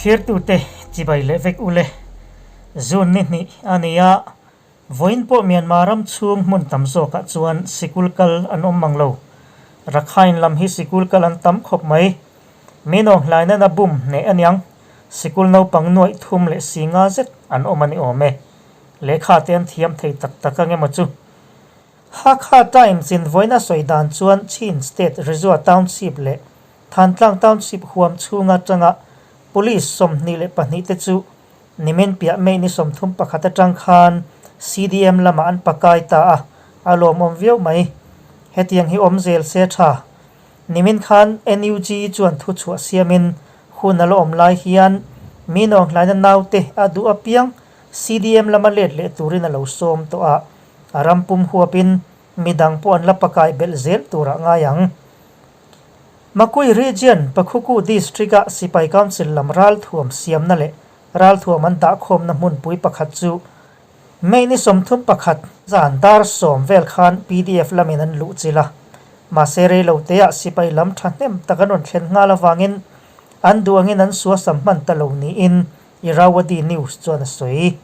Thirtute chibai leh vek ule. June ni hnih a ni a, vawiin pawh Myanmar ram chhung hmun tam zawkah chuan sikul kal an awm mang lo. Rakhine lam hi sikul kal an tam khawp mai. Min awm hlainan a bum hneh aniang, sikul naupang nuaih thum leh si nga zet an awm a ni awm e. Lehkha te an thiam thei tak tak ang emaw chu. Hakha Times in vawiin a sawi dan chuan Chin State Rezua Township leh Thantlang Township huam chhunga tanga Police 22 te chu nimin piah May ni 31 atang khan CDM lamah an pakai ta a, a lawmawm viau mai. Hetiang hi awm zel se tha. Nimin khan NUG chuan thuchhuah siamin hun a la awm lai hian mi nawnghlaina naute a duh apiang CDM lama let leh turin a lo sawm tawh a, a ram pum huapin midang pawh an la pakai belh zel turah ngai ang. Makui Region, Pakhuku District-a Sipai Council lam ralthuam siamna leh ralthuam an dahkhawmna hmunpui pakhat chu May ni 31 zan dar 10 vel khan pdf lamin an luh chilh a. Mahse reilo teah sipai lam thahnem tak an rawn thlen nghal avangin an duh angin an suasam hman ta lo niin Irrawaddy News chuan a sawi.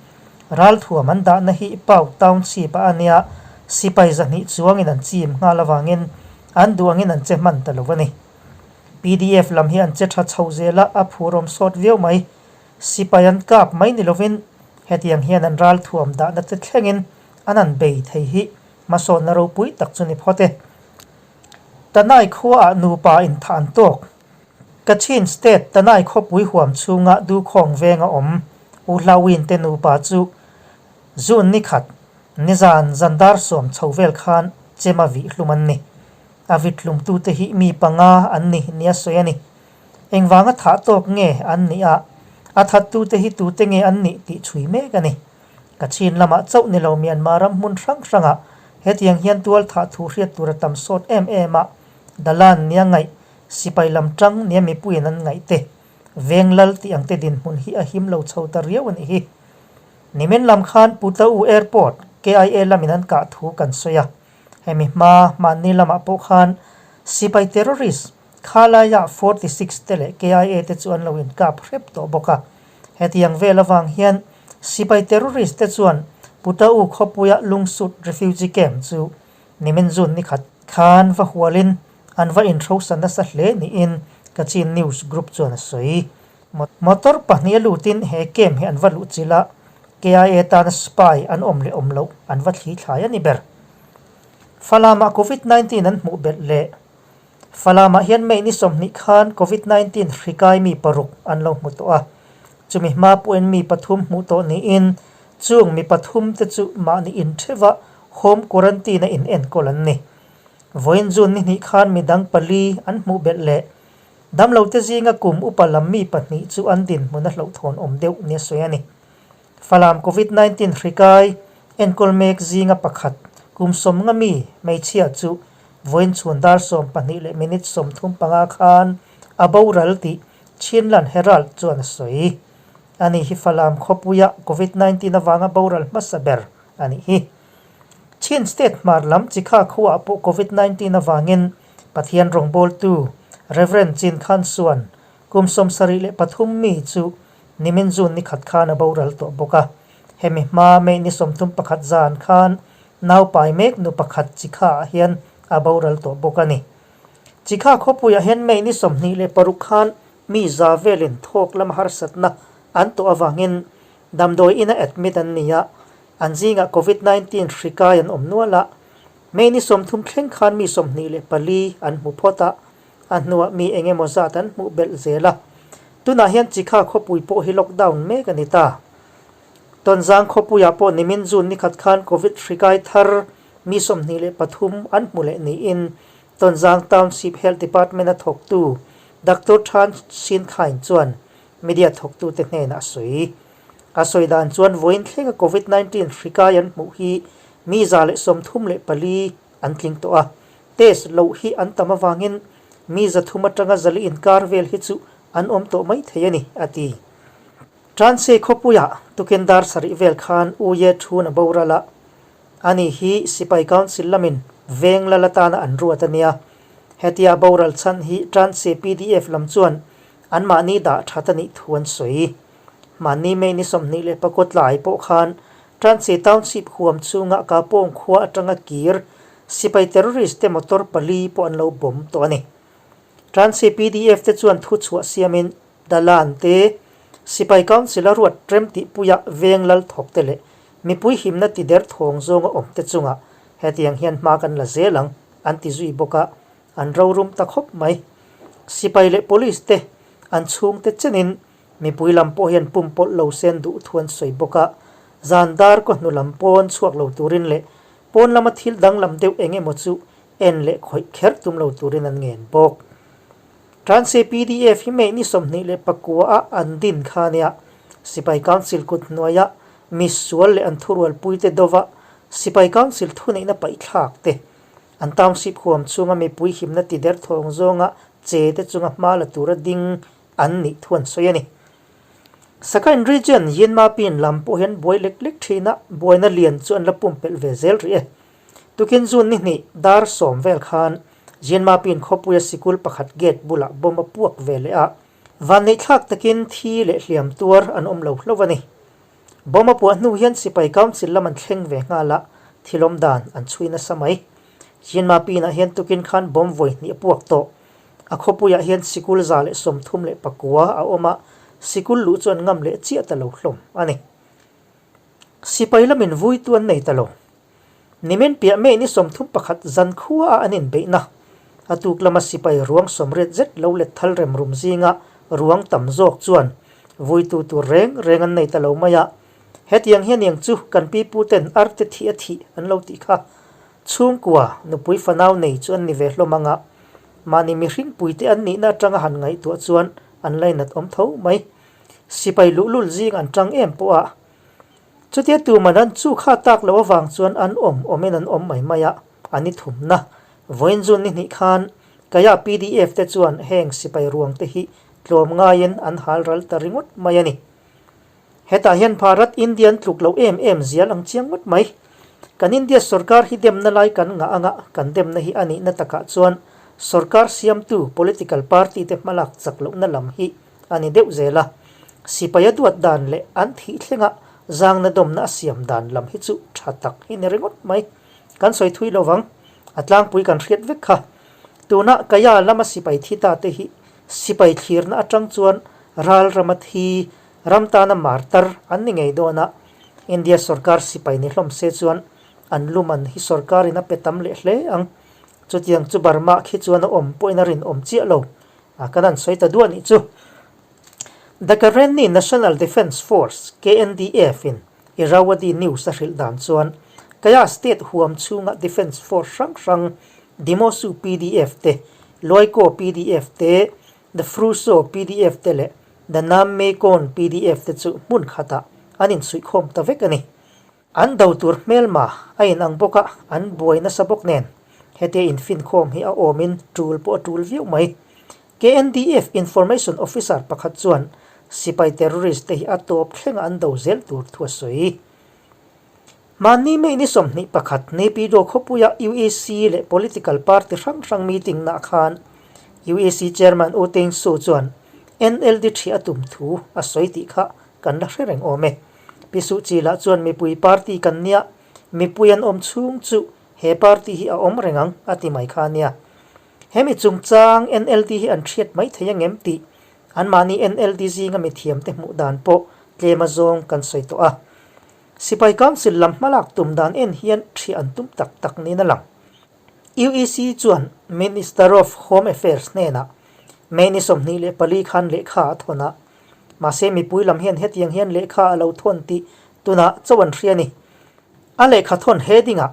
Ralthuam an dahna hi Pau Township ah a nia, sipai 200 chuangin an chim nghal avangin an duh angin an che hman ta lo a ni. Pdf lam hi an che tha chho zel a, a phurawm sawt viau mai. Sipai an kap mai ni lovin hetiang hian an ralthuam dahna te thlengin an han bei thei hi hmasawnna ropui tak chu ni phawt e. Tanai khuaah nupa inthah an tawk. Kachin State Tanai khawpui huam chhunga Dukhawng venga awm U Hlawin te nupa chu June ni khat nizan zan dar 10 chho vel khan chem a vih hlum an ni. A vit hlumtute hi mi panga an ni nia sawi a ni. Engvanga thah tawk nge an nih a, a thattute hi tute nge an nih tih chhui mek a ni. Kachin lamah chauh ni lo Myanmar ram hmun hrang hrangah hetiang hian tual thah thu hriat tur a tam sawt em em a, Dalan nia ngaih Sipai lam tang nia mipuiin an ngaih te, veng lal tih ang te dinhmun hi a him lo chho ta riau a nih hi. Nimin lam khan Putau Airport, KIA lamin an kah thu kan sawi a. Hemi hma hmanni lamah pawh khan sipai terrorist khalaia 46 te leh KIA te chu an lo inkap hrep tawh bawk a. Hetiang vel avang hian sipai terrorist te chuan Putau khawpuia lungsut refugee camp chu nimin June ni khat khan va hualin an va inhrosa nasa hle niin Kachin News Group chuan a sawi. Motor pahnih a lutin he camp hi an va luh chilh a, KIA tana spy an awm leh awm loh an va thli thlai a ni ber. Falamah Covid 19 an hmuh belh leh Falamah hian May ni 20 khan Covid 19 hri kai mi paruk an lo hmu tawh a, chumi hma pawhin mi pathum hmuh tawh niin chung mi pathum te chu mahni intheuva home quarantine a inenkawl an ni. Vawiin June ni hnih khan midang pali an hmuh belh leh damlote zinga kum upa lam mi pahnih chu an dinhmun a hlauhthawn awm deuh nia sawi a ni. Falam Covid 19 hri kai enkawl mek zinga pakhat kum 50 mi hmeichhia chu vawiin chhun dar 12 leh minute 35 khan a boral tih Chinland Herald chuan a sawi. Ani hi Falam khawpuia Covid 19 avanga boral hmasa ber a nih hi. Chin State hmar lam Chikha khuaah pawh Covid 19 avangin Pathian rawngbawltu Rev. Chin Khan Suan kum 73 mi chu nimin June ni khat khan a boral tawh bawk a. Hemi hma May ni 31 zan khan naupai mek nu pakhat Chikha ah hian a boral tawh bawk a ni. Chikha khawpuiah hian May ni 26 khan mi za velin thawk lama harsatna an tawh avangin damdawi ina admit an ni a, an zingah Covid 19 hri kai an awm nual a, May ni 30 thleng khan mi 24 an hmu phawt a, a hnuah mi eng emaw zat an hmuh belh zel a. Tunah hian Chikha khawpui pawh hi lockdown mek a ni ta. Tonzang khawpuiah pawh nimin June ni khat khan Covid hri kai thar mi 23 an hmu leh niin Tonzang Township Health Department a thawktu Doctor Than Shin Khain chuan media thawktute hnenah a sawi. A sawi dan chuan vawiin thlenga Covid 19 hri kai an hmuh hi mi 134 an tling tawh a, test loh hi an tam avangin mi 300 atanga 400 inkar vel hi chu an awm tawh mai thei a ni, a ti. Transe khawpuiah tukin dar sarih vel khan U Ye Thun a boral a, ani hi Sipai Council lamin veng lal atana an ruat a nia. Hetia boral chhan hi Transe pdf lam chuan Anmahni dah that a nih thu an sawi. Mahni May ni 24 tlai pawh khan Transi Township huam chhunga Kapawng khua atanga kir sipai terrorist te motor pali pawh an lo bawm tawh a ni. Transi pdf te chuan thu chhuah siamin Dalan te, Sipai Council a ruat rem tihpuia veng lal thawk te leh mipui himna ti der thawng zawnga awm te chungah hetiang hian hma kan la zel ang an ti zui bawk a, an rorum ta khawp mai. Sipai leh Police te an chhungte chenin mipui lam pawh hian pumpawlh lo sen duh thu an sawi bawk a, zan dar kaw hnu lam pawn chhuak lo turin leh pawn lama thil danglam deuh eng emaw chu en leh khawih kher tum lo turin an ngen bawk. Transe pdf hi May ni 29 a an din kha nia Sipai Council kut hnuaia misual leh an thurualpuite dova Sipai Council thuneihna paihthlak te, an township huam chhunga mipui himna ti der thawng zawnga che te chunga hma la tura ding an nih thu an sawi a ni. Sakain Region Yinmapin lam pawh hian buai lek lek thin a, buaina lian chu an la pumpelh ve zel rih e. Tukin June ni hnih dar sawm vel khan Jinmapin khawpuia sikul pakhat gate bulah bomb a puak ve leh a, vanneihthlak takin thi leh hliam tuar an awm lo hlauh a ni. Bomb a puah hnu hian sipai council lam an thleng ve nghal a, thil awm dan an chhui nasa mai. Jinmapinah hian tukin khan bomb vawi hnih a puak tawh. A khawpuiah hian sikul 139 a awm a, sikul luh chu an ngam leh chiah ta lo hlawm a ni. Sipai lamin vuitu an nei ta lo. Nimin piah May ni 31 zan khua a an inbeihna. A tuk lama sipai ruang 80 zet lo let thal rem rum zinga ruang tam zawk chuan vuitu tur reng reng an nei ta lo mai a. Hetiang hian eng chu kan pipu ten arte thih a thih an lo tih kha. Chhungkua, nupui fanau nei chu an ni ve hlawm anga mahni mihring puite an nihna atanga han ngaihtuah chuan an lainat awm tho mai. Sipai luhlul zing an tang em pawh a. Chutia tuman an chu kha tak loh avang chuan an awm awmin an awm mai mai a, an i thumna. Vawiin June ni hnih khan Kaya pdf te chuan heng sipai ruang te hi tlawm ngaiin an hal ral ta ringawt mai a ni. Hetah hian Bharat Indian tluk loh em em zial ang chiang ngawt mai. Kan India sorkar hi demna lai kan ngah anga kan demna hi a nihna takah chuan sorkar siamtu political party te hmalak chak lohna lam hi a ni deuh zel a, sipai a duat dan leh an thih thlenga zangna dawmna a siam dan lam hi chu tha tak hi ni ringawt mai. Kan sawi thui lo vang, a tlangpui kan hriat vek kha. Tuna Kaya lama sipai thi ta te hi sipai thlirna atang chuan ral rama thi, ram tana martar an ni ngei dawn a, India sorkar sipai ni hlawm se chuan an luman hi sorkarin a pe tam leh hle ang. Chutiang chu Burma khi chuan a awm pawhin a rinawm chiah lo. A kan an sawi ta duah nih chu. The Karenni National Defence Force, KNDF, in Irrawaddy News a hrilh dan chuan Kayah State huam chhunga Defence Force hrang hrang Demosu pdf te, Loikaw pdf te, The Fruso pdf te leh The Nammekon pdf te chu hmun khatah an insuihkhawm ta vek a ni. An do tur hmelma a inang bawk a, an buai nasa bawk nen. Hetia infinkhawm hi a awmin tul pawh a tul viau mai. KNDF Information Officer pakhat chuan sipai terrorist te hi a tawp thlenga an do zel tur thu a sawi. Mahni May ni 21 Naypyidaw khawpuia UAC leh political party hrang hrang meeting nah khan UAC Chairman U Thein Suu chuan NLD ṭhi a tum thu a sawi tih kha kan la hre reng awm e. Pi Suh Chi lah chuan mipui party kan nia, mipui an awm chhung chu he party hi a awm reng ang a ti mai kha nia. Hemi chungchang NLD hi an hriat mai thei angem tih anmahni NLD zinga mithiamte hmuh dan pawh tlem azawng kan sawi tawh a. Sipai Council lam hmalak tum dan en hian ṭhiah an tum tak tak niin a lang. UEC chuan Minister of Home Affairs hnenah May ni 24 khan lehkha a thawn a, Mahse mipui lam hian hetiang hian lehkha a lo thawn tih tunah chauh an hria a ni. A lehkha thawn heading-ah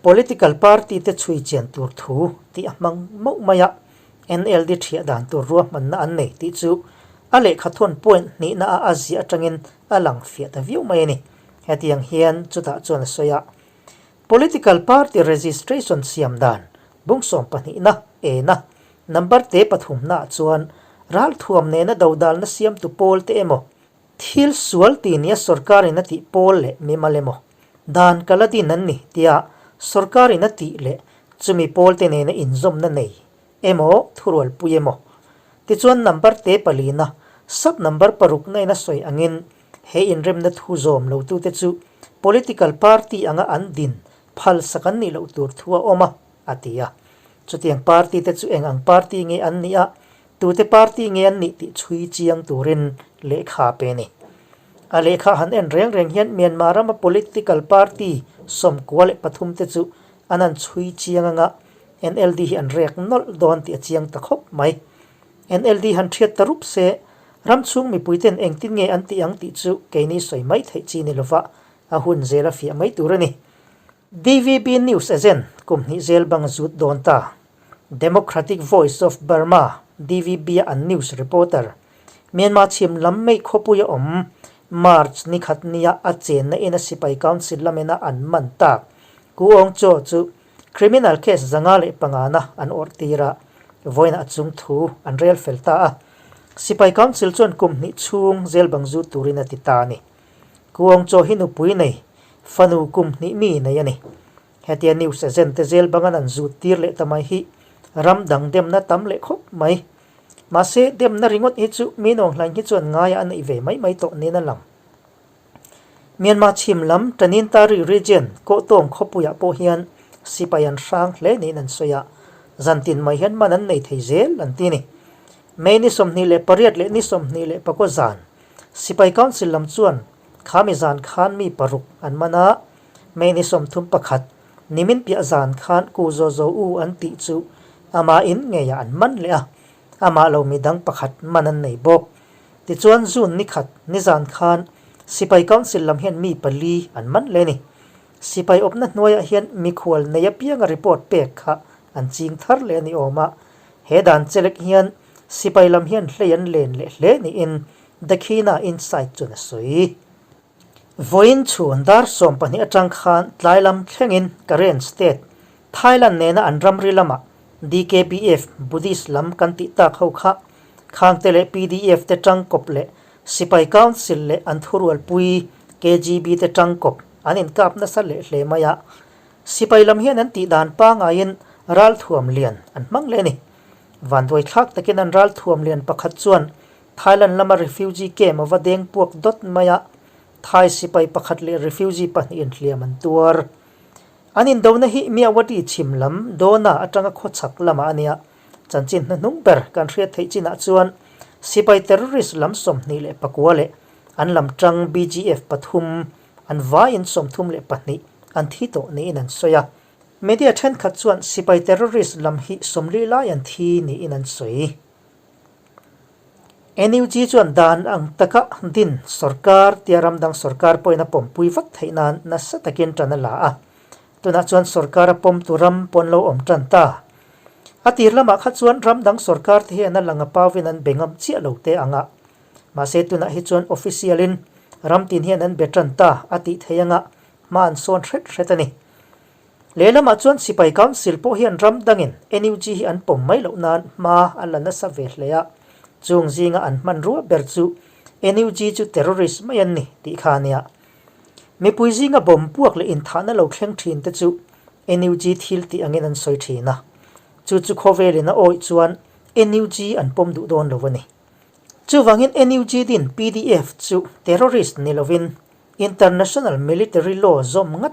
Political Party te chhui chian tur thu tih a hmang mauh mai a, NLD thiah dan tur ruahmanna an nei tih chu a lehkha thawn point hnihna a a ziah atangin a lang fiah ta viau mai a ni. Hetiang hian chutah chuan a sawi a, Political Party Registration siam dan bung sawmpahnihna ena Number te pathumnaah chuan ralthuam nena dodalna siamtu pawl te emaw, thil sual ti nia sorkarin a tih pawl leh mimal emaw, dan kala din an ni tia sorkarin a tih leh chumi pawl te nena inzawmna nei emaw thurualpui emaw. Tichuan number te palina, sub number parukna in a sawi angin he inremna thu zawm lotute chu political party anga an din phal sak an nih loh tur thu a awm a, a ti a. Chutiang party te chu eng ang party nge an nih a, tute party nge an nih tih chhui chiang turin lehkha pe a ni. A lehkha han en reng reng hian Myanmar rama political party 93 te chu an han chhui chiang anga NLD hi an rek nawlh dawn tih a chiang ta khawp mai. NLD han thiat ta rup se, ram chhung mipuiten engtin nge an tih ang tih chu keini sawi mai theih chi ni lova a hun zel a fiah mai tur a ni. DVB News Agent kum hnih zel bang zut dawn ta. Democratic Voice of Burma, DVB, a an news reporter, Myanmar chhim lam meih khawpui a awm, March ni khat nia a chenna ina sipai council lamena an man tak Ku Aung Kyaw chu criminal case 505 na an awrh tir a, vawiinah a chung thu an rel fel ta a. Sipai council chuan kum hnih chhung zel bang zut turin a ti ta a ni. Ku Aung Kyaw hi nupui nei, fanu kum hnih mi nei a ni. Hetia news agent te zel bangan an zut tir leh ta mai hi ram dang demna tam leh khawp mai. Mahse, demna ringawt hi chu mi nawnghlain hi chuan ngaia a neih ve mai mai tawh niin a lang. Myanmar chhim lam Tanintari region Kawhtawng khawpuiah pawh hian sipai an hrang hle niin an sawi a, zantin mai hian man an nei thei zel an ti a ni. May ni 28 leh ni 29 zan Sipai Council lam chuan khami zan khan mi paruk an man a, May ni 31 nimin piah zan khan Ku Zaw Zaw U an tih chu amah in ngeiah an man leh a, amah lo midang pakhat man an nei bawk. Tichuan June ni khat nizan khan Sipai Council lam hian mi pali an man leh a ni. Sipai awpna hnuaiah hian mikhual nei apianga report pek kha an ching thar leh a ni awm a. He dan chelek hian sipai lam hian hlei an len leh hle niin Dakhina Insight chuan a sawi. Vawiin chhun dar 12 atang khan tlai lam thlengin Karen State, Thailand nena an ramri lamah DKBF, Buddhist lam kan tih tak ho kha Khangte leh PDF te tangkawp leh Sipai Council leh an thurualpui KGB te tangkawp an inkap nasa leh hle mai a. Sipai lam hian an tih dan pangaiin ralthuam lian an hmang leh a ni. Vanduai thlak takin an ralthuam lian pakhat chuan Thailand lama refugee camp a va deng puak dawt mai a, Thai sipai pakhat leh refugee pahnihin hliam an tuar. An indona hi Myawaddy chhim lam Dona atanga khawchhak lamah a nia. Chanchin hnuhnung ber kan hriat theih chinah chuan sipai terrorist lam 29 leh an lam tang BGF pathum an vaiin 32 an thi tawh niin an sawi a. Media thenkhat chuan sipai terrorist lam hi 40 lai an thi niin an sawi. NUG chuan dan ang taka din sorkar tia ram dang sorkar pawhin a pawmpui vat theih nan nasa takin tan a la a. Tunah chuan sorkar a pawmtu ram pawn lo awm tan ta. A tir lamah kha chuan ram dang sorkar te hian a lang a pauvin an be ngam chiah lo te ang a. Mahse tunah hi chuan official in ram tin hian an be tan ta a tih theih anga hma an sawn hret hret a ni. Lehlamah chuan Sipai Council pawh hian ram dangin NUG hi an pawm mai loh nan hma a la nasa ve hle a, chung zinga an hmanrua ber chu NUG chu terrorist mai an ni tih kha a nia. Mipui zinga bomb puak leh inthahna lo thleng thin te chu NUG thil tih angin an sawi thin a, chu chu khawvelin a awih chuan NUG an pawm duh dawn lo a ni. Chuvangin NUG din PDF chu terrorist ni lovin International Military Law zawm ngat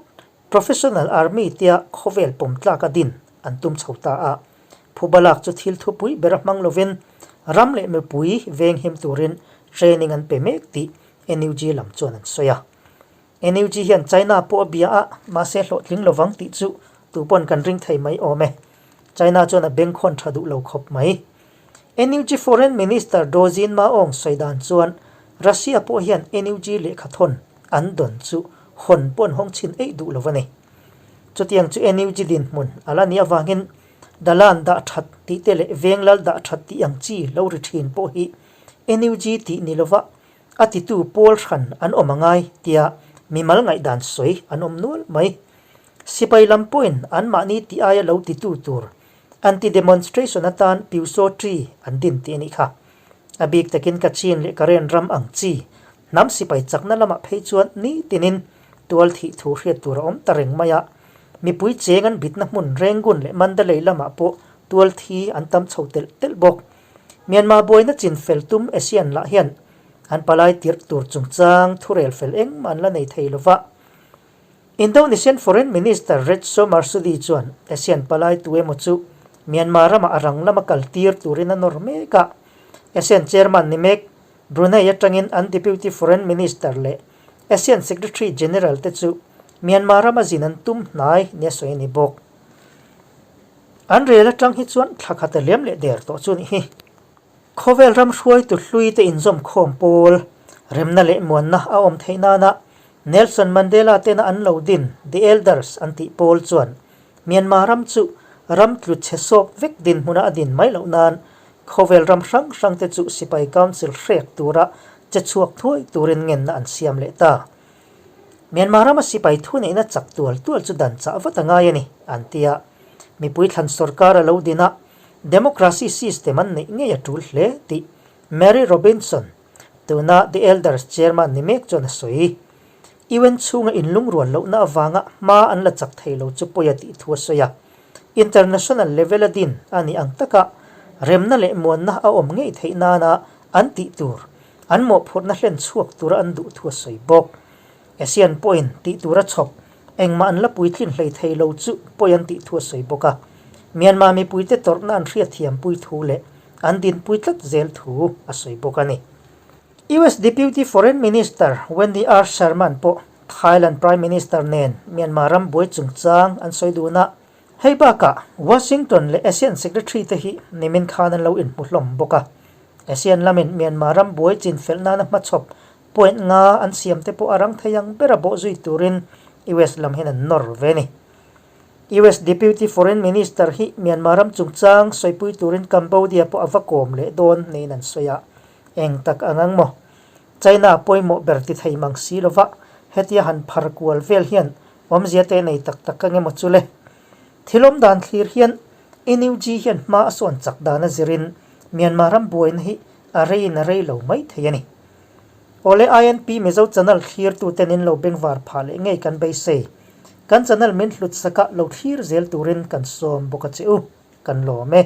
Professional Army tia khawvel pawm tlaka din an tum chho ta a, phubalak chu thil thupui ber a hmang lovin ram leh mipui venghim turin training an pe mek tih NUG lam chuan an sawi a. NUG hian China pawh a bia a, mahse hlawhtling lovang tih chu tupawn kan ring thei mai awm e. China chuan a bengkhawn tha duh lo khawp mai. NUG Foreign Minister Daw Zin Maung sawi dan chuan Russia pawh hian NUG lehkhathawn an dawn chu hawn pawh an hawng chhin eih duh lo a ni. Chutiang chu NUG dinhmun a la nih avangin Dalan dah that tih te leh Venglal dah that tih ang chi lo ri thin pawh hi NUG tih ni lova a titu pawl hran an awm a ngai tia mimal ngaihdan sawi an awm nual mai. Sipai lam pawhin anmahni tih aia lo titu tur Anti-demonstration atan Pyuso Tree an din tih a nih kha. A bik takin Kachin leh Karen ram ang chi hnam sipai chakna lamah phei chuan nitinin tual thih thu hriat tur a awm ta reng mai a. Mipui cheng an bitna hmun Rangoon leh Mandalay lamah pawh tual thi an tam chho telh telh bawk. Myanmar buaina chin fel tum ASEAN lah hian an palai tirh tur chungchang thurel fel engmah an la nei thei lo va. Indonesian Foreign Minister Retno Marsudi chuan ASEAN palai tu emaw chu Myanmar ramah a rang lama kal tir turin a nawr mek a. ASEAN Chairman ni mek Brunei atangin an Deputy Foreign Minister leh ASEAN Secretary General te chu Myanmar rama zin an tum hnai nia sawi a ni bawk. An rel atang hi chuan thla khat a liam leh der tawh chu nih hi. Khawvel ram hruaitu hlui te inzawm khawm pawl, remna leh muanna a awm theih nana Nelson Mandela tena an lo din The Elders an tih pawl chuan Myanmar ram chu ram tlu chhe sawp vek dinhmuna a din mai loh nan khawvel ram hrang hrang te chu sipai council hrek tura che chhuak thuai turin ngenna an siam leh ta. Myanmar rama sipai thuneihna chak tual tual chu dan chah vat a ngai a ni, an ti a. Mipui thlan sorkar a lo din a, democracy system an neih ngei a tul hle tih Mary Robinson, tuna The Elders chairman ni mek chuan a sawi. UN chhunga inlungrual lohna avanga hma an la chak thei lo chu pawi a tih thu a sawi a. International level a din a nih ang taka remna leh muanna a awm ngei theih nana an tih tur an mawhphurhna hlen chhuak tura an duh thu a sawi bawk. ASEAN pawhin tih tura chhawp engmah an la puitlin hlei thei lo chu pawi an tih thu a sawi bawk a. Myanmar mipuite tawrhna an hriatthiampui thu leh an dinpui tlat zel thu a sawi bawk a ni. US Deputy Foreign Minister Wendy R. Sherman pawh Thailand Prime Minister nen Myanmar ram buai chungchang an sawi dun a. Hei bakah Washington leh ASEAN Secretary te hi nimin khan an lo inhmu hlawm bawk a. ASEAN lamin Myanmar ram buai chinfelh nana hmachhawp point nga an siam te pawh a rang thei ang bera bawh zui turin US lam hian an nawr ve a ni. US Deputy Foreign Minister hi Myanmar ram chungchang sawipui turin Cambodia pawh a va kawm leh dawn niin an sawi a. Eng tak ang ang maw? China pawimawh ber ti thei mang si lova hetia han phar kual vel hian awmzia te nei tak tak ang emaw chu le? Thil awm dan thlir hian NUG hian hma a sawn chak dan a zirin Myanmar ram buaina hi a reiin a rei lo mai thei a ni. Awle INP Mizo channel thlirtuten in lo bengvar phah leh ngei kan beisei. Kan channel min hlut saka lo thlir zel turin kan sawm bawk a che u. Kan lawm e.